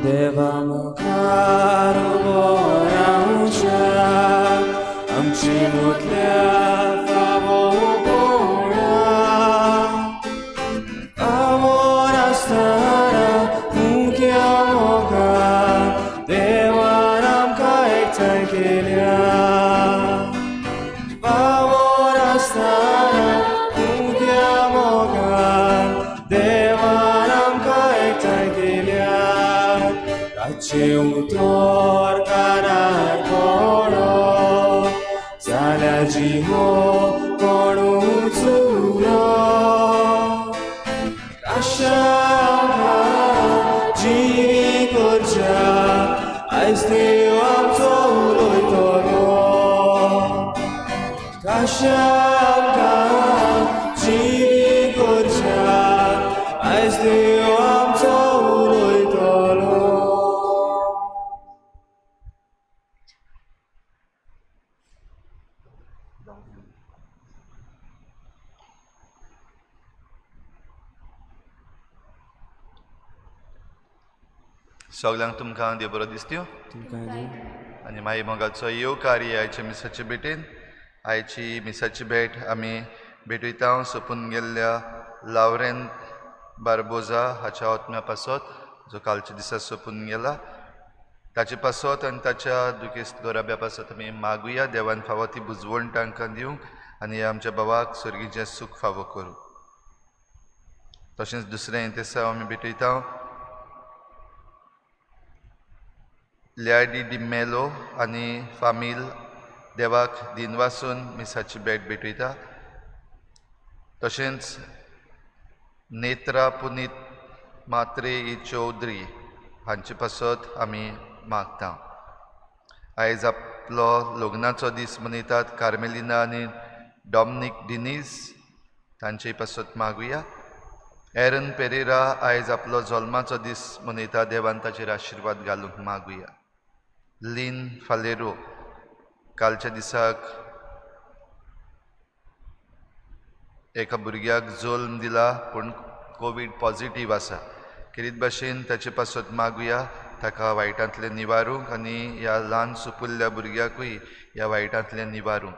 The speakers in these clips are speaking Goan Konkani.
देवा मुखार उबो रावच्याक आमची मुतल्या फावो पळोवया. फावो नासतना मुख्या मोगान देवान आमकां एकठांय केल्या. फावो नासतना मुख्या मोगान देवान आमकां एकठांय केल्या. ताचें उतर कानार पडो जाल्यार जिवो कोणूच उरो. आशा जिवी करच्या आयज देव आमचो उलयतलो. आशा आमकां जिवी करच्या आयज देव आमचो उलयतलो. सगल्यांक तुमकां देव बरो दिसत्यो तुमकां दी. आनी मागीर मोगाचो येवकार ही आयच्या मिसाचे भेटेन. आयची मिसाची भेट आमी भेटयता सोंपून गेल्ल्या लावरेन बार्बोजा हाच्या आत्म्या पासत, जो कालच्या दिसा सोंपून गेला, ताचे पासत आनी ताच्या दुखेस्त गोराब्या पासत आमी मागुया देवान फावो ती बुजवण तांकां दिवंक आनी आमच्या भावाक सर्गीचें सूख फावो करूं. तशेंच दुसरें इंतेसांव आमी भेटयता ल्याडी डिमेलो आनी फामील देवाक दिनवासून मिसाची भेट भेटयता. तशेंच नेत्रा पुनीत मात्रे ही चौधरी हांचे पासत आमी मागता. आयज आपलो लग्नाचो दीस मनयतात कार्मेलिना आनी डॉमनीक डिनीस, तांचे पासत मागुया. एरन पेरेरा आयज आपलो जल्माचो दीस मनयता, देवान ताचेर आशिर्वाद घालूंक मागुया. लीन फालेरो कालच्या दिसाक एका भुरग्याक जल्म दिला पूण कोवीड पॉझिटीव आसा, खेरीत भाशेन ताचे पासत मागुया ताका वायटांतलें निवारूंक आनी ह्या ल्हान सुपुल्ल्या भुरग्याकूय ह्या वायटांतलें निवारूंक.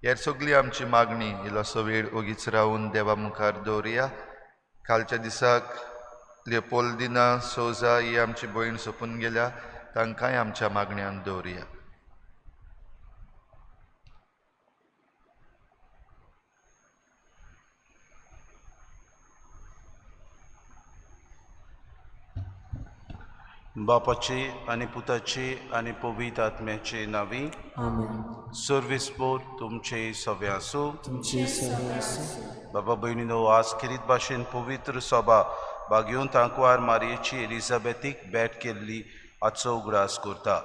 हेर सगळी आमची मागणी इल्लोसो वेळ ओगीच रावून देवा मुखार दवरुया. कालच्या दिसाक लेपोल्दिना सोजा ही आमची भयण सोंपून गेल्या, तांकांय आमच्या मागण्यान दवरुया. बापाचे आनी पुताचे आनी पवित्र आत्म्याचे नांवी. आमेन. सर्वेस्पोर तुमचे सवे आसूं. तुमची सवे आसूं. बाबा भयणीनो, आज खेरीत भाशेन पवित्र सभा बागेवन तांकवार मारयेची एलिझाबेथीक भेट केल्ली हाचो उगडास करता.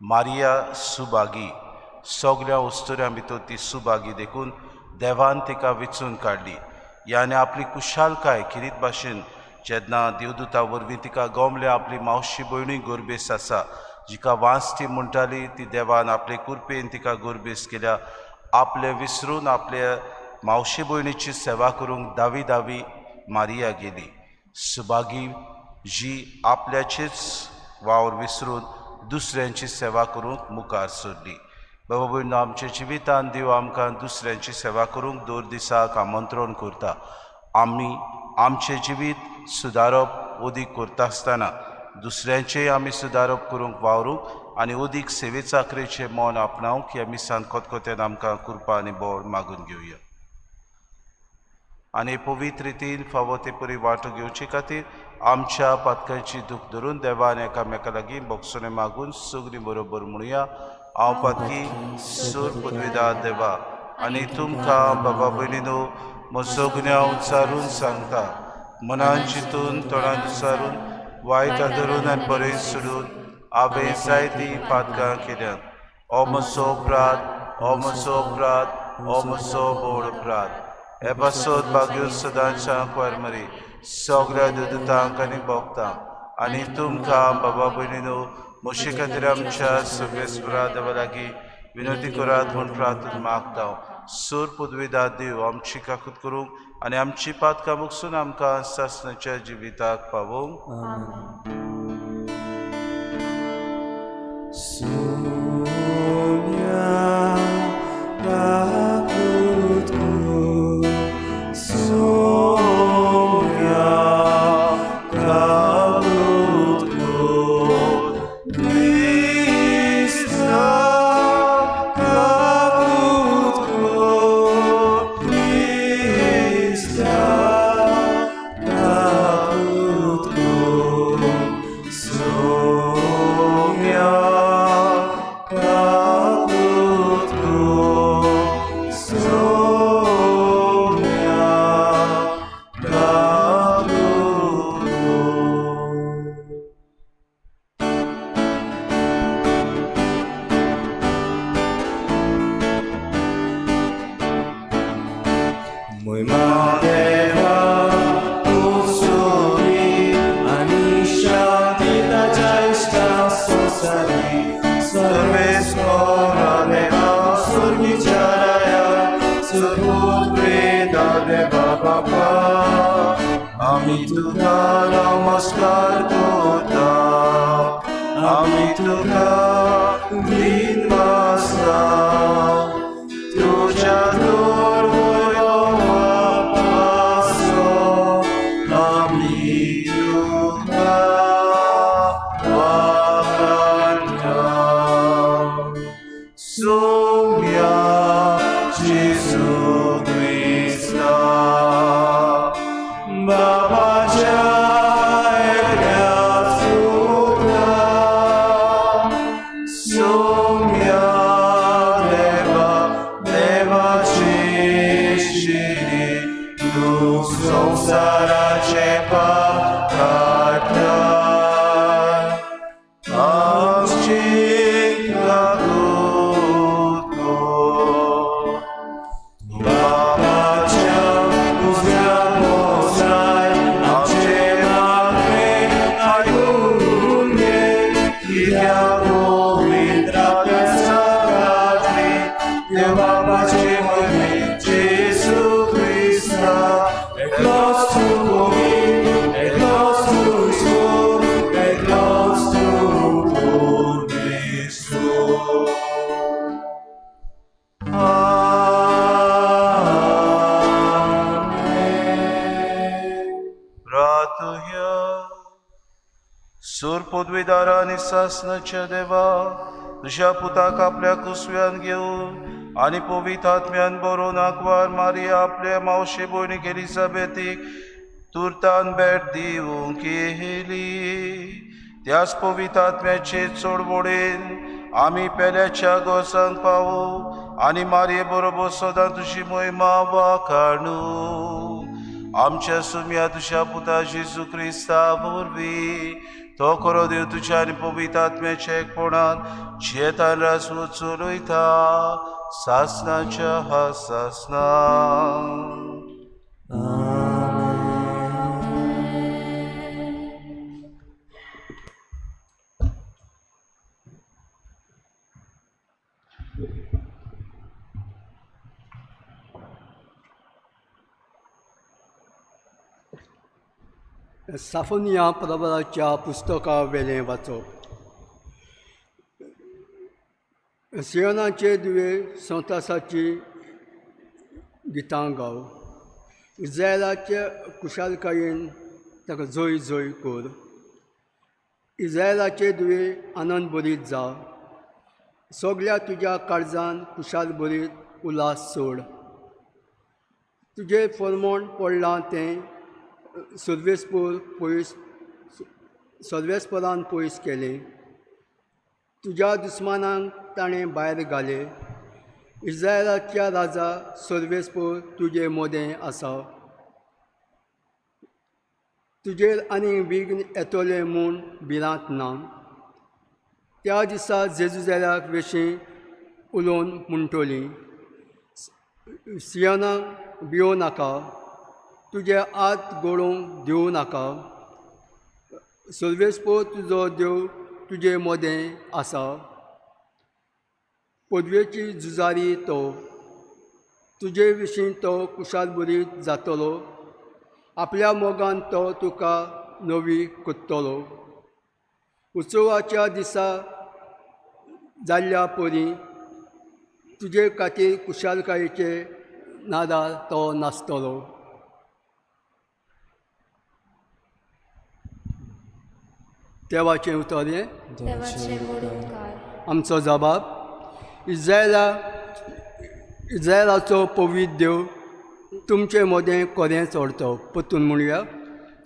मारिया सुभागी, सगल्या उस्तुऱ्यां भितर ती सुभागी देखून देवान तिका विचून काडली. याने आपली कुशालकाय खेरीत भाशेन जेन्ना देवदूता वरवीं तिका गमल्या आपली मावशी भयणूय गोरबेस आसा, जिका वांसटी म्हणटाली ती देवान आपले कुरपेन तिका गोरबेस केल्या. आपले विसरून आपल्या मावशी भयणीची सेवा करूंक दावी दावी मारिया गेली. सुभागी जी आपल्याचेच वावर विसरून दुसऱ्यांची सेवा करूंक मुखार सरली. बाबा भयणो, आमच्या जिवितान देव आमकां दुसऱ्यांची सेवा करूंक दर दिसाक आमंत्रण करता. आमी आमचें जिवीत सुदारप अदीक करता आसतना दुसऱ्यांचेय आमी सुदारप करूंक वावरूंक आनी अदीक सेवे चाकरेचें मन आपणावंक ह्या मिसान खतखत्यान आमकां कृपा आनी बळ मागून घेवया. आनी पवित्र रितीन फावो ते परी वांटो घेवचे खातीर आमच्या पातकांची दूख धरून देवान एकामेका लागीं बोगसणें मागून सगळीं बरोबर म्हणुया. हांव पातकी सूर पुदविदा देवा आनी तुमकां बाबा भयणीनो म्हजो गुन्यांव उच्चारून सांगता. मनान चिंतून तोंडान उच्चारून वायट धरून आनी बरें सोडून हांवें जायतीं पातकां केल्यात. हो म्हजो अपराध, हो म्हजो अपराध, हो म्हजो व्हड अपराध. हे पासत भाग्यो सदांच्या कुवारमरी सगळ्या दुदतांक आनी भोगतांक आनी तुमकां बाबा भयणीनो म्हजे खातीर आमच्या सर्वेस्परा देवा लागीं विनंती करात म्हूण प्रार्थना मागता. सूर पुदविदा देव आमची काकूत करूंक आनी आमची पातकां मुकसून आमकां सासणाच्या जिविताक पावोवंक. आमेन. Soumya Kakutko, Soumya Kakutko, Krishna Kakutko, Krishna Kakutko, Soumya Kakutko, Soumya Kakutko. Moima Deva Kusuri Anisha Tita Jaishta Sosari Sarveswara Deva Surgicharaya Surputreda Deva Baba Ami tuka namaskar kota Ami tuka dinvasa तुझ्या दुर्वयो वापासो आमी तुका वाखाणता. Soumya Jesu Krista बाबाच्या एकल्या सुता Soumya Deva देवाची शिरी तूं संवसाराचे पाप काडटा आमची काकूट कर. बाबाच्या उजव्या बोसाय आमचे मागणे आयकून घे कित्याक पवित्र आत्म्याच्या खात्रीन देव बाबाचे म्हयने जेजू क्रिस्ता एकलोच तूं कोमीत, एकलोच तूं ईश्वर, एकलोच तूं परमेश्वर. आमेन. प्रार्थुया. सूर पदवीदारा आनी सासणाच्या देवा, तुज्या पुताक आपल्या कुसव्यान घेवन आनी पवित्र आत्म्यान बरोवन आंकवार मारिया आपल्या मावशे भयणीक एलिझाबेथीक तुर्तान भेट दिवंक येयली. त्याच पवित्र आत्म्याचे चडवडीन आमी पेल्याच्या गोसांक पावू आनी मारये बरोबर सदां तुजी मोहिमा वाखाणू. आमच्या सुम्या तुज्या पुता जेजू क्रिस्ता वरवीं तो खरो देव तुज्या आनी पवित्र आत्म्याच्या एकपणान जियेतान राजवट चलयता सासनाच्या हा सासना. साफोनिया प्रबलाच्या पुस्तका वेलें वाचप. सियोनाचे दिवे संतासाची गितां गाव, इस्रायलाचे कुशालकायेन ताका जय जय कर. इस्रायलाचे दिवे आनंद भरीत जा, सगल्या तुज्या काळजान कुशाल भरीत उल्हास सोड. तुजें फरमण पडलां तें सर्वेस्पर पयस सर्वेस्परान पयस केलें, तुज्या दुस्मानांक ताणें भायर घाले. इस्रायलाच्या राजा सर्वेस्पर तुजे मोदें आसा, तुजेर आनी विघ्न येतलें म्हूण भिरांत ना. त्या दिसा जेजुजाल्याक विशीं उलोवन म्हणटली, सियोनाक भियो नाका, तुजे हात गळोवंक दिवं नाका, सर्वेस्पर तुजो देव तुजे मोदें आसा. पदवेची झुजारी तो, तुजे विशीं तो कुशाल भरीत जातलो, आपल्या मोगान तो तुका नवी करतलो. उत्सवाच्या दिसा जाल्ल्या परी तुजे खातीर कुशालकायेचे नादार तो नासतलो. देवाचें उतर हें. आमचो जबाब इज्रायलाचो पवित्र देव तुमचे मदें कोरें चडतो. परतून म्हणया,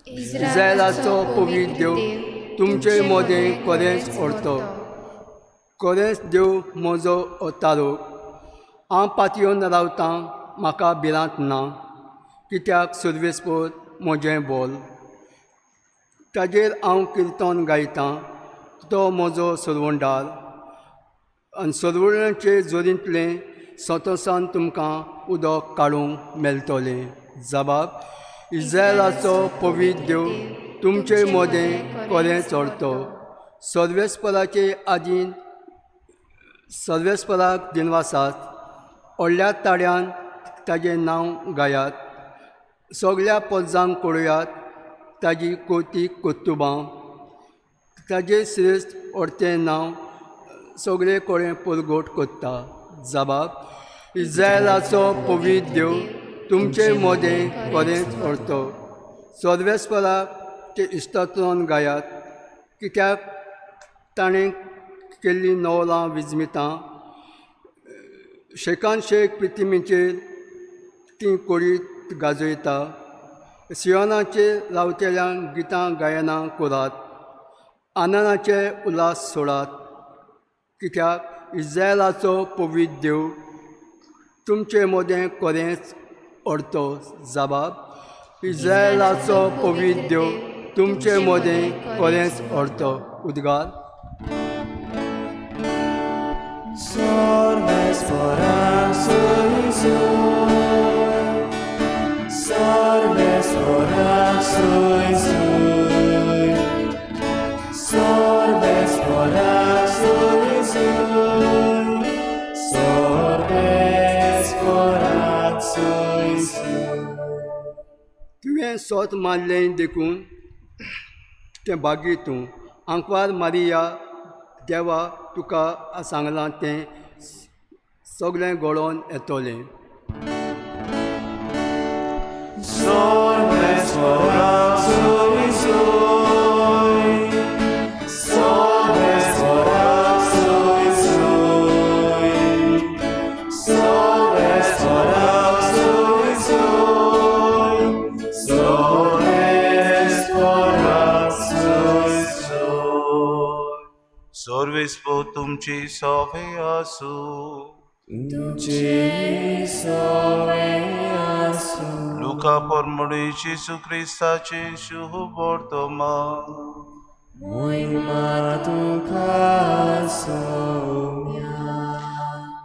इज्रायलाचो पवित्र देव तुमचे मदें कोरेंच व्हरतो. कोरेंच देव म्हजो अवतारो. हांव पातयेवन रावतां, म्हाका भिरांत ना, कित्याक सर्वेस्पर म्हजें बोल. ताजेर हांव किर्तन गायतां, तो म्हजो सरवणदार. आनी सरवणाचे जोरींतलें संतोसान तुमकां उदक काडूंक मेळटलें. जबाब इज्रायलाचो पवित्र देव तुमचे मदें कोरें चडतो. सर्वेस्पराचे आदीन सर्वेस्पराक दिनवासात, व्हडल्या ताड्यान ताजें नांव गायात. सगळ्या पोरजांक पळयात ताजी कोतीक कर्तुबां. ताजें श्रेश्ठ व्हडतें नांव सगळे कडेन परगट करता. जबाब इज्रायलाचो पवित्र देव तुमचे मदें कोरें चडतो. सर्वेस्पराक ते इश्टांतल्यान गायात, कित्याक ताणें केल्लीं नवलां विजमितां. शेकान शेक प्रितिमीचेर ती कोडीत गाजयता. सियोनाचेर रावतल्यांक गितां गायनां करात, आनंदाचे उल्हास सोडात, कित्याक इज्रायलाचो पवित्र देव तुमचे मदें कोरेंच व्हरतो. जबाब इज्रायलाचो पवित्र देव तुमचे मदें कोरेंच व्हरतो. उद्गार. तुवें सोत मारलें देखून तें बागी तूं आंकवार मारिया. देवा तुका सांगलां तें सगळें घडोवन येतलें. सर्वेस्पर तुमची सोवे आसूं. तुमची सोवे आसूं. लुका परमणी जेजू क्रिस्ताचें शुभ वर्तमान. मोहिमा तुका सोम्या.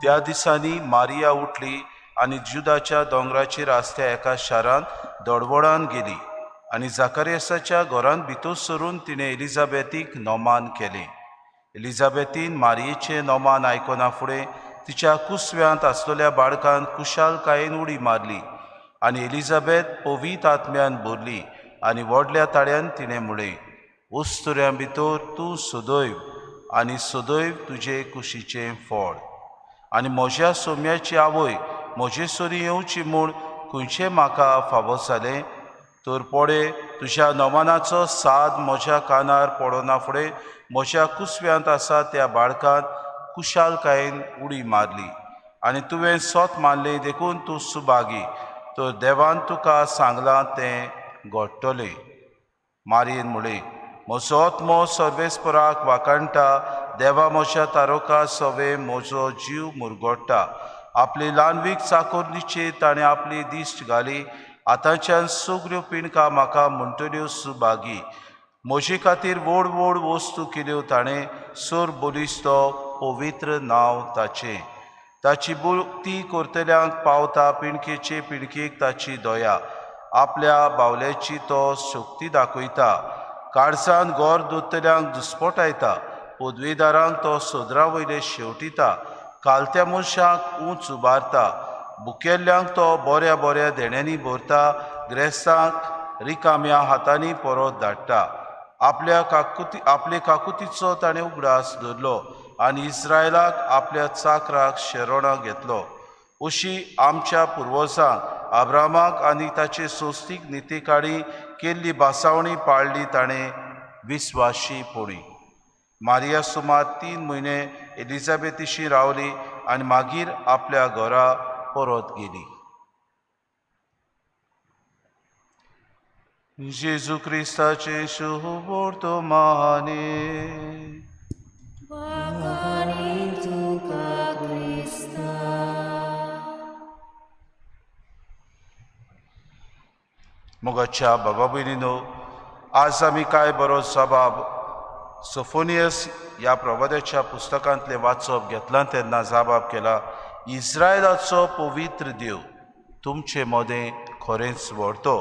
त्या दिसांनी मारिया उठली आनी जुदाच्या दोंगराचेर आसत्या एका शारांत दडवडान गेली आनी जाकारियासाच्या घरांत भितर सरून तिणें एलिझाबेथीक नोमान केलें. एलिझाबेथीन मारियेचें नोमान आयकना फुडें तिच्या कुसव्यांत आसलेल्या बाळकान कुशालकायेन उडी मारली आनी एलिझाबेथ पवित्र आत्म्यान भरली आनी व्हडल्या ताळ्यान तिणें म्हळें, उस्तुऱ्यां भितर तूं सदैव आनी सदैव तुजे कुशीचें फळ. आनी म्हज्या सोम्याची आवय म्हजे सरी येवची म्हूण खंयचें म्हाका फावो जालें? तर पळे तुज्या नमानाचो साद म्हज्या कानार पडना फुडें म्हज्या कुसव्यांत आसा त्या बाळकान कुशालकायेन उडी मारली आनी तुवें सोत मारलें देखून तूं सुभागी. तर देवान तुका सांगलां तें घडटलें. मारयेन म्हळें, म्हजो आत्मो सर्वेस्पराक वाखाणटा, देवा म्हज्या तारोका सवे म्हजो जीव मुरगोडटा. आपली ल्हानवीक चाकोरनीचेर ताणें आपली दिश्ट घाली. आतांच्यान सगळ्यो पिणकां म्हाका म्हणटल्यो सुभागी. म्हजे खातीर व्हड व्हड वस्तू केल्यो ताणें, सर बलिश्त पवित्र नांव ताचें. ताची भक्ती करतल्यांक पावता पिणकेचे पिणकेक ताची दया. आपल्या बावल्याची तो शक्ती दाखयता. काळजान गोर दोतल्यांक दुस्पटायता. पदवेदारांक तो सदरा वयले शेवटिता. कालत्या मनशांक उंच उबारता. भुकेल्ल्यांक तो बऱ्या बऱ्या देण्यांनी भरता. ग्रेस्तांक रिकाम्या हातांनी परत धाडटा. आपले काकुतीचो ताणें उगडास धरलो. आनी इस्रायलाक आपल्या चाकराक शेरोणाक घेतलो. अशी आमच्या पुर्वजांक आब्रामाक आनी ताचे सोस्तीक नितीकाडी केल्ली भासावणी पाळ्ळी ताणें विस्वाशी पोळी. मारिया सुमार 3 म्हयने एलिझाबेथीशी रावली आनी मागीर आपल्या घरा परत गेली. जेजू क्रिस्ताचे शुभवर्तमाने. मोगाच्या बाबा भयणीनो, आज आमी काय बरो जबाब सोफोनियस ह्या प्रवाद्याच्या पुस्तकांतलें वाचप घेतलां तेन्ना जबाब केला, इस्रायलाचो पवित्र देव तुमचे मदें खरेंच व्हरतो.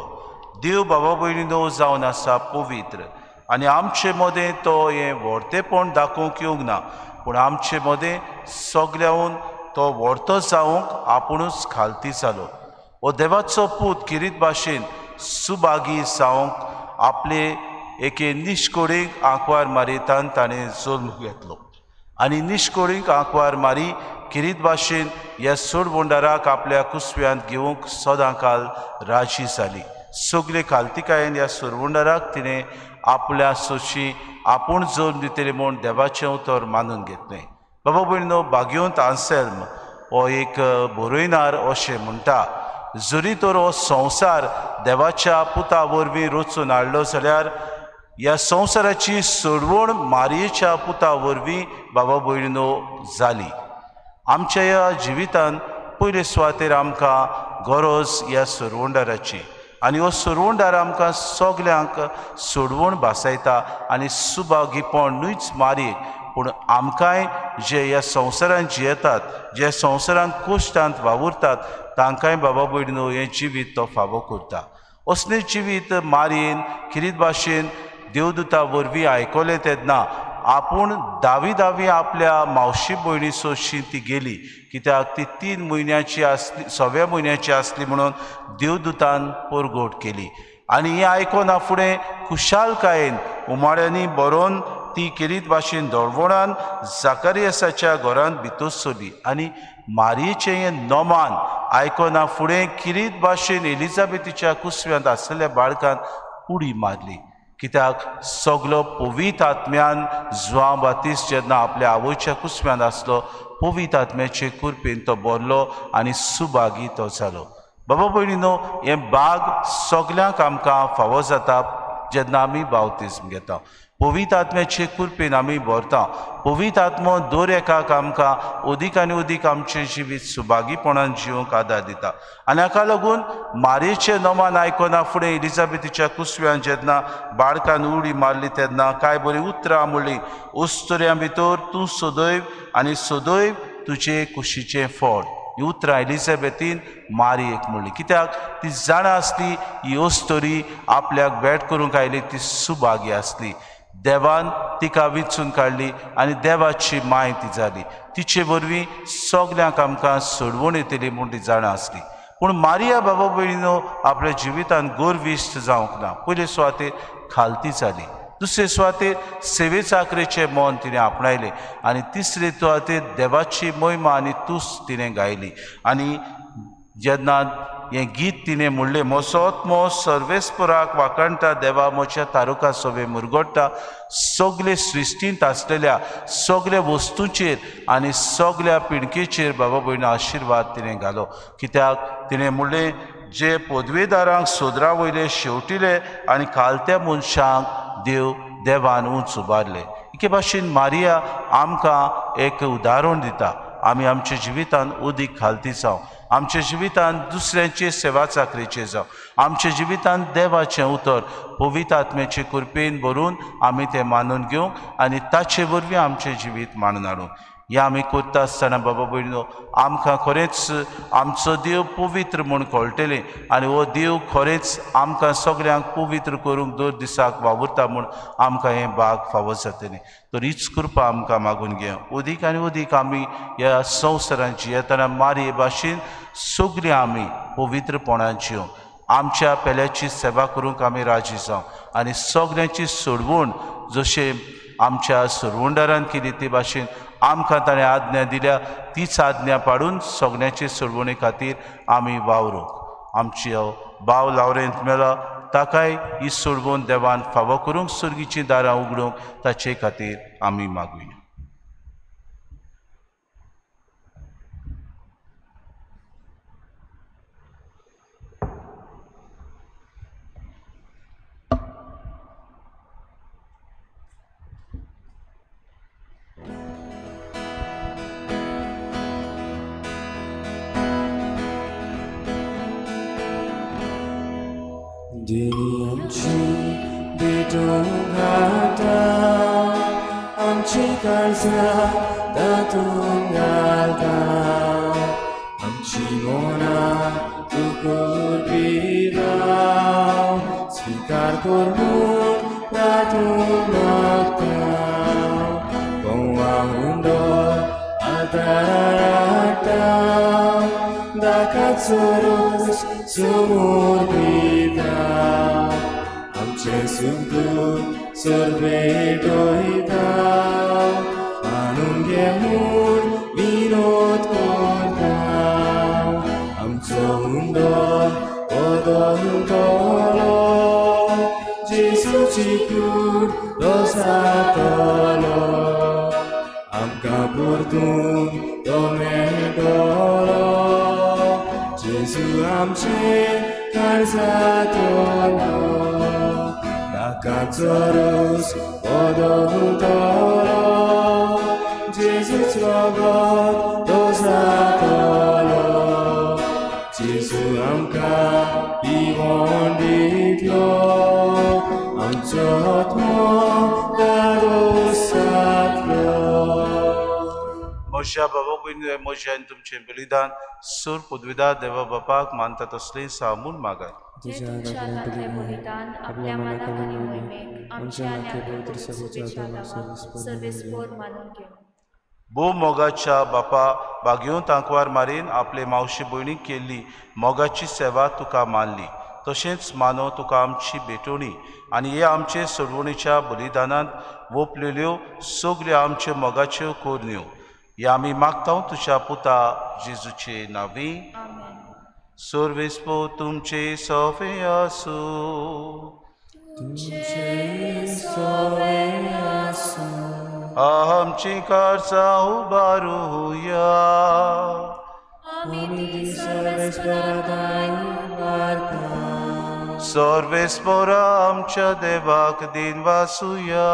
देव बाबा भयणीनो जावन आसा पवित्र आनी आमचे मदें तो हें व्हरतेपण दाखोवंक येवंक ना, पूण आमचे मदें सगल्याहून तो व्हरतो जावंक आपुणूच खालती जालो. हो देवाचो पूत किरीत भाशेन सुभागी जावंक आपले एके निश्कोडीक आंकवार मारयतान ताणें जल्म घेतलो आनी निश्कोडीक आंकवार मारी किरीत भाशेन ह्या सोडबोंडाराक आपल्या कुसव्यांत घेवंक सदांकाल राजी जाली. सगळे खालतिकायेन ह्या सोडबोंडाराक तिणें आपल्या सोशी आपूण जल्म दितली म्हूण देवाचें उतर मानून घेतलें. बाबा भयणीनो, भाग्यवंत आन्सेल्म हो एक बरयणार अशें म्हणटा, जरी तर हो संवसार देवाच्या पुता वरवीं रचून हाडलो जाल्यार ह्या संवसाराची सोडवण मारयेच्या पुता वरवीं बाबा भयणीनो जाली. आमच्या ह्या जिवितान पयले सुवातेर आमकां गरज ह्या सोडवणदाराची आनी हो सोडवणदार आमकां सगल्यांक सोडवण भासायता आनी सुभागीपण न्हूच मारयेक, पूण आमकांय जे ह्या संवसारांत जियेतात, जे संवसारांत कोश्टांत वावुरतात तांकांय बाबा भयणीनो हें जिवीत तो फावो करता. असलें जिवीत मारयेन किरीत भाशेन देवदूता वरवीं आयकलें तेन्ना आपूण दावी दावी आपल्या मावशी भयणी सोशी ती गेली, कित्याक ती 3 म्हयन्याची आसली, 6व्या म्हयन्याची आसली म्हणून देवदूतान परगट केली. आनी हें आयकना फुडें खुशालकायेन उमाळ्यांनी बरोवन ती किरीत भाशेन दळवणान जाकारियसाच्या घरांत भितर सरली आनी मारयेचें हें नोमान आयकना फुडें किरीत भाशेन एलिझाबेथीच्या कुसव्यांत आसलेल्या बाळकान उडी मारली, कित्याक सगलो पवित्र आत्म्यान जुआंव बातीस जेन्ना आपल्या आवयच्या कुसव्यांत आसलो पवित्र आत्म्याचे कृपेन तो भरलो आनी सुभागी तो जालो. बाबा भयणीनो, हें बाग सगल्यांक आमकां फावो जाता जेन्ना आमी बावतिज्म घेता. पवित्र आत्म्याचे कृपेन आमी भरता. पवित्र आत्मो दर एकाक आमकां अदीक आनी अदीक आमचें जिवीत सुभागीपणान जिवंक आदार दिता. आनी हाका लागून मारयेचें नमान आयकना फुडें एलिझाबेथीच्या कुसव्यान जेन्ना बाळकान उडी मारली तेन्ना कांय बरीं उतरां म्हणलीं, अस्तुऱ्यां भितर तूं सदैव आनी सदैव तुजे कुशीचें फळ. ही उतरां एलिझाबेथीन मारयेक म्हणली, कित्याक ती जाणा आसली ही अस्तुरी आपल्याक भेट करूंक आयली ती सुभागी आसली. देवान तिका विंचून काडली आनी देवाची माय ती जाली. तिचे वरवीं सगल्यांक आमकां सोडवण येतली म्हूण ती जाणा आसली. पूण मारिया बाबा भयणीनो आपल्या जिवितान गर्विश्ट जावंक ना. पयले सुवातेर खालती जाली, दुसरे सुवातेर सेवे चाकरेचें मन तिणें आपणायलें आनी तिसरे सुवातेर देवाची महिमा आनी तुस्त तिणें गायली. आनी जेन्ना हें गीत तिणें म्हणलें, म्हजो आत्मो सर्वेस्पराक वाखाणटा, देवा म्हज्या तारुका सोबे मुरगडटा, सगळे सृश्टींत आसलेल्या सगल्या वस्तूंचेर आनी सगल्या पिणकेचेर बाबा भयणा आशिर्वाद तिणें घालो, कित्याक तिणें म्हणलें, जे पदवेदारांक सोदरा वयले शेवटिले आनी खालत्या मनशांक देव देवान उंच उबारले. एके भाशेन मारिया आमकां एक उदाहरण दिता. आमी आमच्या जिवितान उदीक खालती जावं, आमच्या जिवितान दुसऱ्यांचे सेवा चाकरेचे जावं, आमच्या जिवितान देवाचें उतर पवित्र आत्म्याचे कृपेन भरून आमी तें मानून घेवंक आनी ताचे वरवीं आमचें जिवीत मांडून हाडूंक. हें आमी करता आसतना बाबा भयणीनो आमकां खरेंच आमचो देव पवित्र म्हूण कळटलें आनी हो देव खरेंच आमकां सगल्यांक पवित्र करूंक दर दिसाक वावुरता म्हूण आमकां हें भाग फावो जातलें. तर हीच कृपा आमकां मागून घेवं. अदीक आनी अदीक आमी ह्या संवसारांत जियेतना मारये भाशेन सगळीं आमी पवित्रपणान जिवंक, आमच्या पेल्याची सेवा करूंक आमी राजी जावं आनी सगल्यांची सोडवण जशें आमच्या सरवणदारान केली ते भाशेन आमकां ताणें आज्ञा दिल्या तीच आज्ञा पाडून सगळ्यांचे सोडवणे खातीर आमी वावरूंक. आमचो भाव लावरेंत मेला ताकाय ही सोडवण देवान फावो करूंक सुर्गीचीं दारां उगडूंक ताचे खातीर आमी मागुया. आमची भेटूंक घालता, आमची काळजां तातूंत घालता, आमची मनां तूं करपिता, स्विकार कर म्हूण तातूंत मागता. गोवा हुंडो आदारार हाडटा, दाकाचो रोस समर्पिता, आमचें सुख दूख सर भेटयता, मानून घे म्हूण विनोद करता. आमचो हुंडो बदलतलो, जेजूची कूड तो जातलो, आमकां परतून तो मेळटलो, जेजू आमचे काळजांतलो. नाकाचो रोस बदलतलो, जेजूचो रगत तो जातलो, जेजू आमकां पिवण दितलो, आमचो आत्मो धादोस जातलो. म्हज्या बाबा भयणीं, म्हजें आनी तुमचें बलिदान सूर पदवीदार देवा बापाक मानता तसलें सामून मागात. जे तुमच्या हातांतलें बलिदान आपल्या मनाक आनी मोहिमेक आमच्या आनी आपल्या पवित्र सभेच्या नांवाक सर्वेस्पोर मानून घेवं. भोव मोगाच्या बापा, बागेवन तांकवार मारीन आपले मावशी भयणीक केल्ली मोगाची सेवा तुका मानली, तशेंच मानव तुका आमची भेटवणी आनी हे आमचे सोडवणीच्या बलिदानांत वोपलेल्यो सगल्यो आमच्यो मोगाच्यो कोरण्यो हे आमी मागता तुज्या पुता जेजूचे नांवी. सर्वेस्पोर तुमचे सोफे आसूं. तुमचे सोवे आसूं. आमची काळजां उबारुया. आमी ती सर्वेस्पराक उबारता. सर्वेस्पोरा आमच्या देवाक दिन वासुया.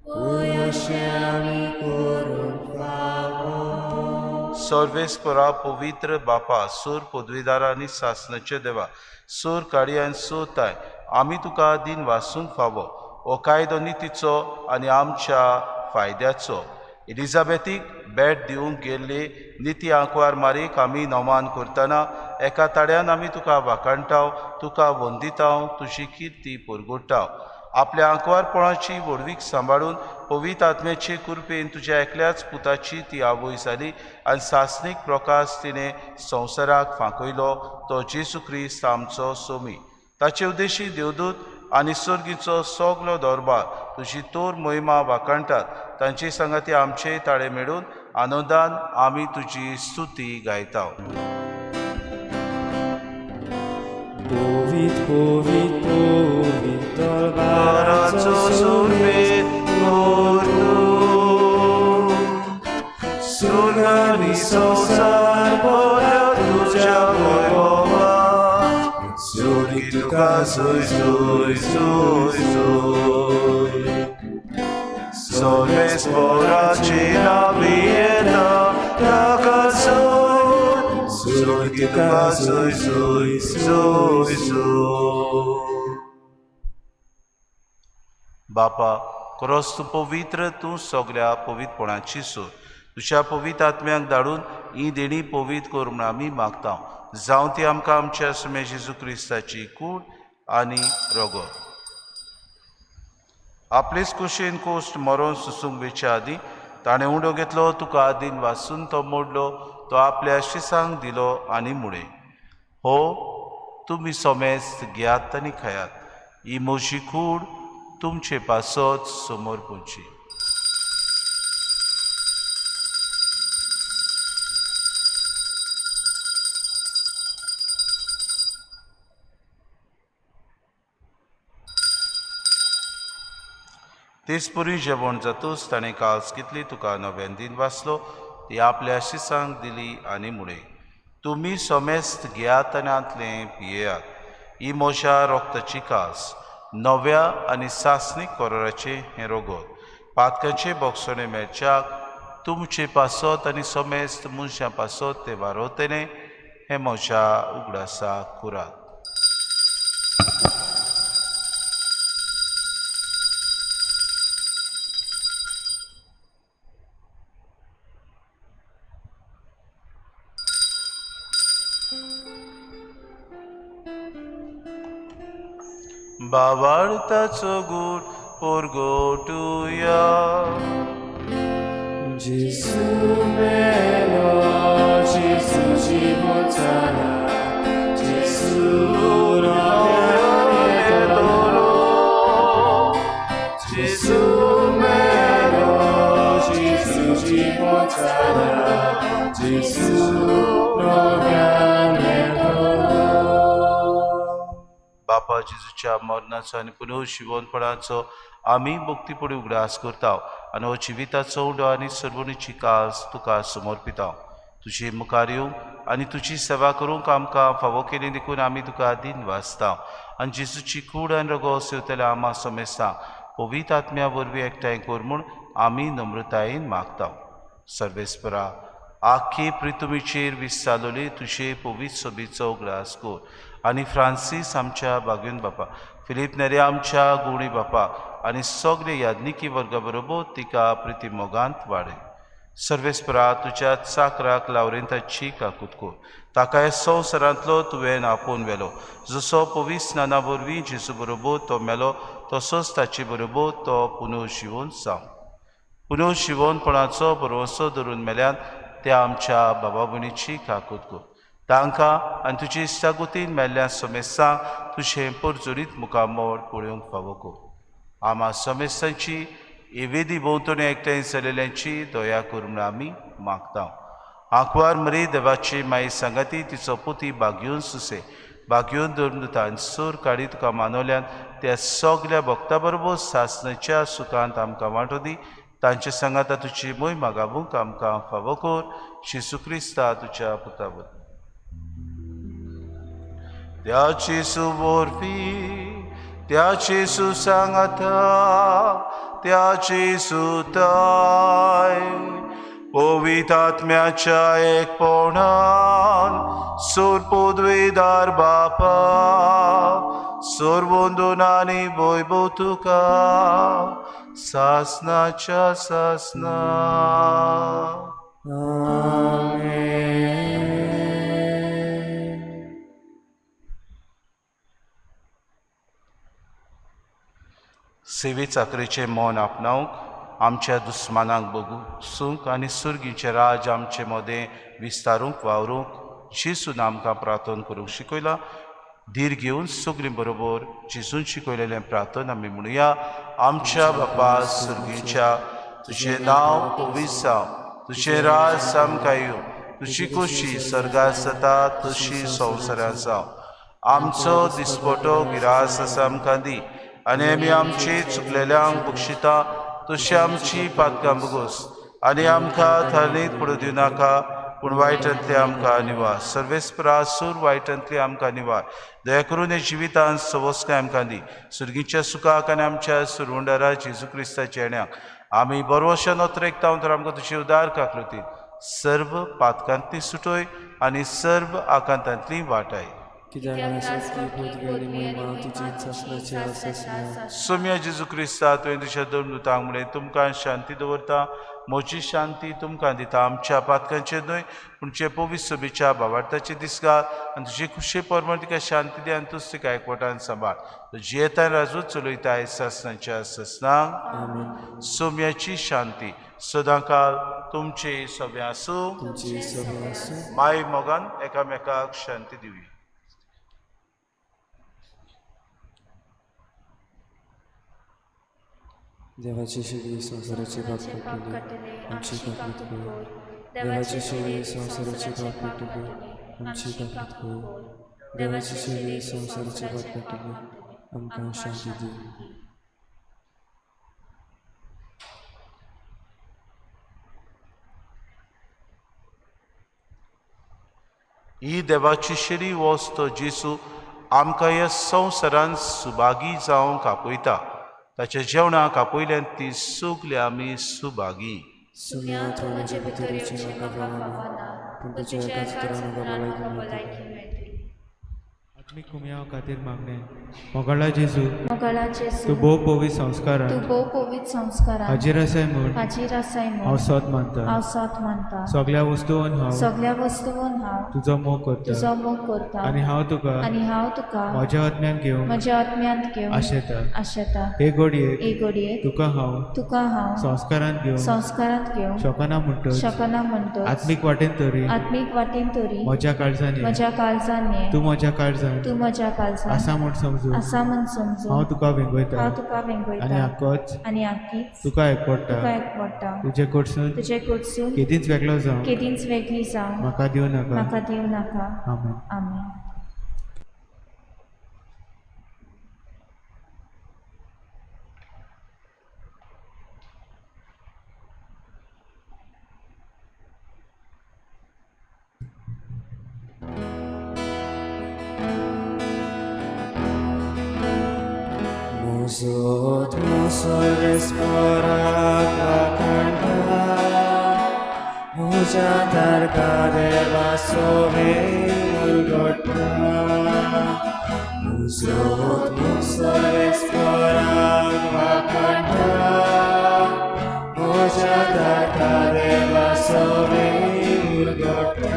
वय अशें आमी करूंक फावो. सर्वेस्परा पवित्र बापा, सूर पदवीदार आनी सासणाचे देवा, सूर काडी आनी सूर ताय, आमी तुका दिन वासूंक फावो. हो कायदो नितीचो आनी आमच्या फायद्याचो. एलिझाबेथीक भेट दिवंक गेल्ले निती आंकवार मारीक आमी नमान करतना एका ताड्यान आमी तुका वाखाणटाव, तुका वंदिताव, तुजी किर्ती परगोटाव. आपल्या आंकवारपणाची व्हडवीक सांबाळून पवित्र आत्म्याचे कृपेन तुज्या एकल्याच पुताची ती आवय जाली आनी सासणीक प्रकाश तिणें संवसाराक फांकयलो, तो जेजू क्रिस्त आमचो सोमी. ताचे उद्देशी देवदूत आनी सर्गीचो सगलो दरबार तुजी तोर महिमा वाखाणटात. तांचे सांगाती आमचे ताळे मेळून आनंदान आमी तुजी स्तुती गायता. पवित्र पवित्र पवित्र दरबाराचो सुर्ग आनी संवसार भरल्या तुज्या वैभवान. सुर्गी तुका जोय जोय जोय जोय. सर्वेस्पराची नावी येता ताका जोय, सुर्गी तुका जोय जोय जोय जोय. बापा, क्रोस तूं पवित्र, तूं सगल्या पवित्रपणाची सूर. तुज्या पवित्र आत्म्याक धाडून ही देणी पवित्र कर म्हूण आमी मागता. जावं ती आमकां आमच्या सुमे जेजू क्रिस्ताची कूड आनी रगत. आपलेच कुशीन कोश्ट मरोन सुसूंक वेच्या आदीं ताणें उंडो घेतलो, तुका आदीन वासून तो मोडलो, तो आपल्या शिसांक दिलो आनी मुळे, हो तुमी सोमेस्त घेयात आनी खायात, ही म्हजी कूड तुमचे पासत समर्पूची. तेच परी जेवण जातूच ताणें काल्स कितली तुका नव्यान दिन वाचलो ती आपल्या शिसांक दिली आनी मुळे तुमी समेस्त घेयात आनी आंतलें पियेयात. ही म्हज्या रोगताची कास नव्या आनी सासणीक कोराचें हें रोगत पातकांचे बोगसणे मेळच्याक तुमचे पासत आनी समेस्त मनशां पासत तें वारोवतलें हें म्हज्या उगडासाक कुरात. बाबाळताचो गूट पोरगोटुया. Gesù melo, Gesù ci porterà, Gesù dolor. Gesù melo, Gesù ci porterà, Gesù बापा जेजूच्या मरणाचो आनी पुनर्जिवनपणाचो आमी भक्तीपणी उगडास करता आनी हो जिविताचो उंडो आनी सर्वणीची कास तुका समर्पिता. तुजे मुखार येवंक आनी तुजी सेवा करूंक आमकां फावो केली देखून आमी तुका दिन वाचता आनी जेजूची कूड आनी रगो सेवतल्या आमा समेस्ता पवित्र आत्म्या वरवीं एकठांय कर म्हूण आमी नम्रतायेन मागता. सर्वेस्परा आख्खी प्रितुमीचेर विस्तारलोली तुजे पवित्र सोबीचो उगडास कर आनी फ्रांसीस आमच्या बागेन बापा, फिलीप नेरे आमच्या गुणी बापा आनी सगळे याज्ञिकी वर्गा बरोबर तिका प्रिती मोगांत वाडय. सर्वेस्परा तुज्या चाकराक लावरेंताची काकूत कर, ताका ह्या संवसारांतलो तुवें आपोवन व्हेलो. जसो पवित्र स्नाना वरवीं जेजू बरोबर तो मेलो तसोच ताचे बरोबर तो पुनर्जिवन जावं. पुनर्जिवनपणाचो भरवंसो धरून मेल्यान त्या आमच्या बाबा भयणीची काकूत कर, तांकां आनी तुजी इश्टागतीन मेल्ल्या समेस्तांक तुजें परजोरीत मुखामळ पळोवंक फावो कर. आमा समेस्तांची एवेदी भोंवतणी एकठांय जालेल्यांची दया कर म्हूण आमी मागता. आंकवार मरी देवाची माई सांगाती तिचो पुती बागयोन सुसे बागयोन धरून आनी सूर काडी तुका मानवल्यान त्या सगल्या भक्ता बरोबर सासणाच्या सुखांत आमकां वांटो दी. तांचे सांगाता तुजी मोय मागावूंक आमकां फावो कर. जेजू क्रिस्ता तुज्या पुता वरवीं. त्या जेजू वरवीं, त्या जेजू सांगाता, त्या जेजूताय पवित्र आत्म्याच्या एकपणान सोरपोदवेदार बापा सोरवंदून आनी वैभव तुका सासनाच्या सासना. सेवे चाकरेचें मन आपणावंक आमच्या दुस्मानांक बगसूंक आनी सुर्गीचें राज आमचे मदें विस्तारूंक वावरूंक जेजून आमकां प्रार्थना करूंक शिकयलां. धीर घेवन सगळीं बरोबर जेजून शिकयलेलें प्रार्थना आमी म्हणुया. आमच्या बापा सुर्गीच्या, तुजें नांव पवित्र जावं, तुजें राज आमकां येवं, तुजी खोशी सर्गात जाता तशी संवसारांत जावं. आमचो दिसपटो गिरास आसा आमकां दी आनी आमी आमची चुकलेल्यांक बक्षिता तशी आमची पातकां बगोस आनी आमकां थारणीत पडूं दिवं नाका, पूण वायटांतली आमकां निवार. सर्वेस्परा सूर वायटांतली आमकां निवार. दया करून हे जिवितांत सवस्काय आमकां दी. सुर्गीच्या सुखाक आनी आमच्या सुरवंडारा जेजू क्रिस्ताच्या येण्याक आमी बरवशा नोत्रेकता तर आमकां तुजी उदार काकृती सर्व पातकांतली सुटोय आनी सर्व आकांतांतली वाटाय. सोम्या जेजू क्रिस्ता तुवें तुज्या दोन दुतांक म्हणलें तुमकां शांती दवरता, म्हजी शांती तुमकां दिता. आमच्या पातकांचेर न्हय पूण जे पवित्र सभेच्या भावार्थाचे दिसगार आनी तुजे खुशे प्रमाण तिका शांती दी आनी तूच तिका एकवटान सांबाळ. जियेतान राजू चलयताय सासनाच्या सासनाक. सोम्याची शांती सदांकाल तुमचे सगळें आसूं. माय मोगान एकामेकाक शांती दिवया. देवाची शेवी संवसाराचे पाप काडटले आमची काकूत कर. देवाची शेवी संवसाराचे पाप काडटले आमची काकूत कर. देवाची शेवी संवसाराचे पाप काडटले आमकां शांती दी. ही देवाची शिरी वस्त जेजू आमकां ह्या संवसारान सुभागी जावंक आपयता. ताच्या जेवणाक आपयल्यान ती सगली आमी सुभागी. सुम्या तूं म्हजे भितर येवचें म्हाका फावना, पूण तुज्या एकाच उतरान म्हाका भलायकी मेळटली. आत्मीक कुमयाव खातीर मागणें. मोगाळा जेजू, मोगाळा जेजू, तूं भोव पवित्र तूं संस्कारान भोव पवित्र संस्कारान हाजीर आसाय म्हूण हाजीर आसाय हांव म्हूण सोद मानता. हांव सोद मानता. सगळ्या वस्तून हांव सगळ्या वस्तून हांव तुजो मोग करता तुजो मोग करता आनी हांव तुका आनी हांव तुका म्हज्या आत्म्यान घेवंक म्हज्या आत्म्यांत घेवन आशेता. आशेता. हे घडयेक हे घडयेक तुका हांव तुका हांव संस्कारान घेवंक संस्कारांत घेवंक शकना म्हणटच शकना म्हणटच आत्मीक वाटेन तरी आत्मीक वाटेन तरी म्हज्या काळजान ये. म्हज्या काळजान ये. तूं म्हज्या काळजान तूं म्हज्या काळजान आसा म्हूण समजून आसा म्हूण समजून हांव तुका वेंगयता हांव तुका आनी वेंगयता आकोच आनी आकीच तुका एकवडटा. तुका एकवडटा. तुजे कडसून तुजे कडसून केदींच वेगळो जावं केदींच वेगळी जावं म्हाका दिवं नाका. म्हाका दिवं नाका. आमेन. आमेन. Musot musoles para म्हज्या तारका देवा सोवे मुरगोटा. मुजोत मुसोलेस पराग म्हज्या तारका देवा सोवे मुरगोटा.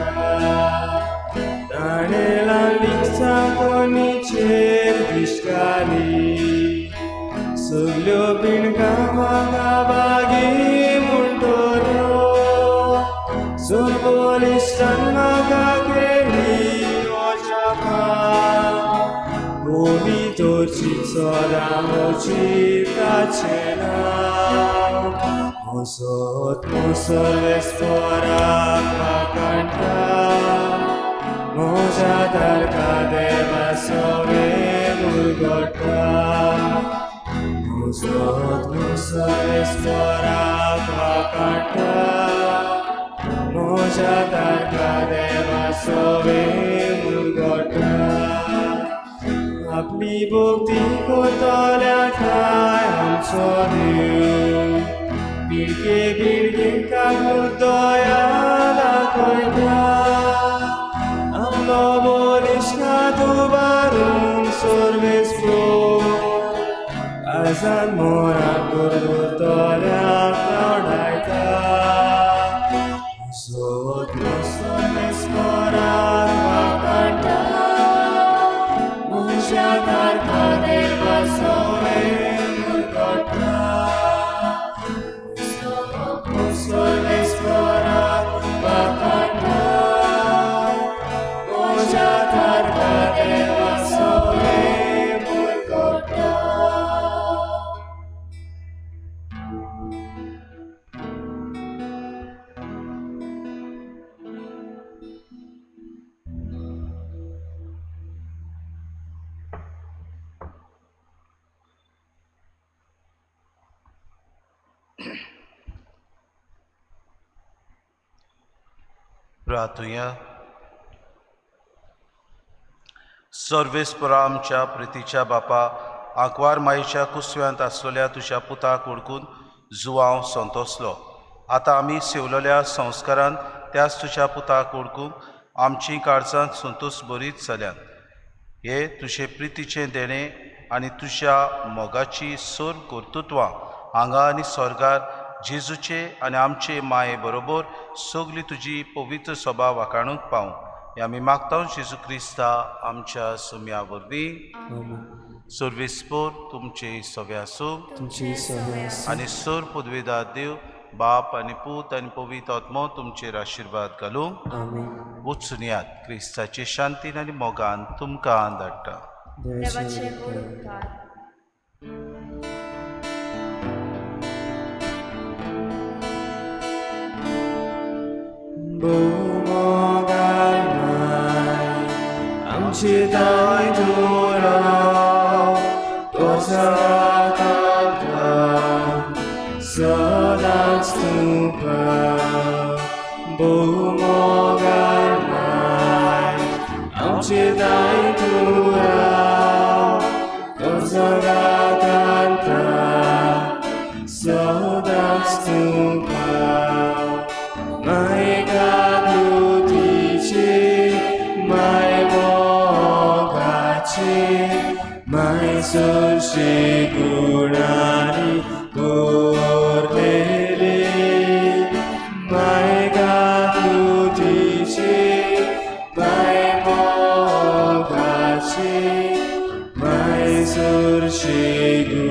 ताणें लिखसा कोणीचेर दिश्टाली सगल्यो पिणकां म्हाका बागी म्हणटल्यो. सुरबोलिश्टान म्हाका केली गोवी तोरची सदां म्हजी ताचें नांव. मोसोत मोसोलेस पोराक वाखाणटा म्हज्या तारका देवा सोवे मुरगोटा. मुजोत मुसोलेस पोराक वाखाणटा म्हज्या तारका देवा सोवे मुरगोटा. आपली भक्ती कोतल्या ठाय आमचो देव पिळगे पिळगेंकाक दया दाखयता. आमलो बलिश्ठात उबारून सर्वेस काळजान मोराक गुरगुरतल्याक धांवडायता. सोद मोसोलेस पोराक वाखाणटा म्हज्या तारका देवा सोवे मुरगोटा. मोसोलेस पोराक वाखाणटा म्हज्या तारका देवा सोवे मुरगोटा. प्रार्थुया. सर्वेस्परा आमच्या प्रितीच्या बापा, आंकवार मायेच्या कुसव्यांत आसलेल्या तुज्या पुताक वळखून जुवांव संतोसलो. आतां आमी सेवलेल्या संस्कारान त्याच तुज्या पुताक वळखूंक आमची काळजांत संतोस बरीच जाल्यात. हे तुजे प्रितीचें देणें आनी तुज्या मोगाची सोर कर्तृत्वां हांगा आनी स्वर्गार जेजूचे आनी आमचे माये बरोबर सगली तुजी पवित्र सभा वाखाणूंक पावूं हें आमी मागता जेजू क्रिस्ता आमच्या सुम्या वरवीं. आमेन. सर्वेस्पोर तुमचे सवे आसूं. तुमची सवे आसूं. आनी सोर पदवेदार देव बाप आनी पूत आनी पवित्र आत्मो तुमचेर आशिर्वाद घालूं. आमेन. वचून यात क्रिस्ताचे शांतीन आनी मोगान तुमकां धाडटा. देवाचे व्हड उपकार. भोवमोगाळ माय आमची ताय तुरो तो सदां सदांच तुका. भोवमोगाळ माय आमचे दाय तूं राव तो जगांत सदांच तुका माय गादुतीची माय मोगाची माय सुरशी गुणांनी कोरलेली माय गादुतीची माय मोगाची माय सुरशी.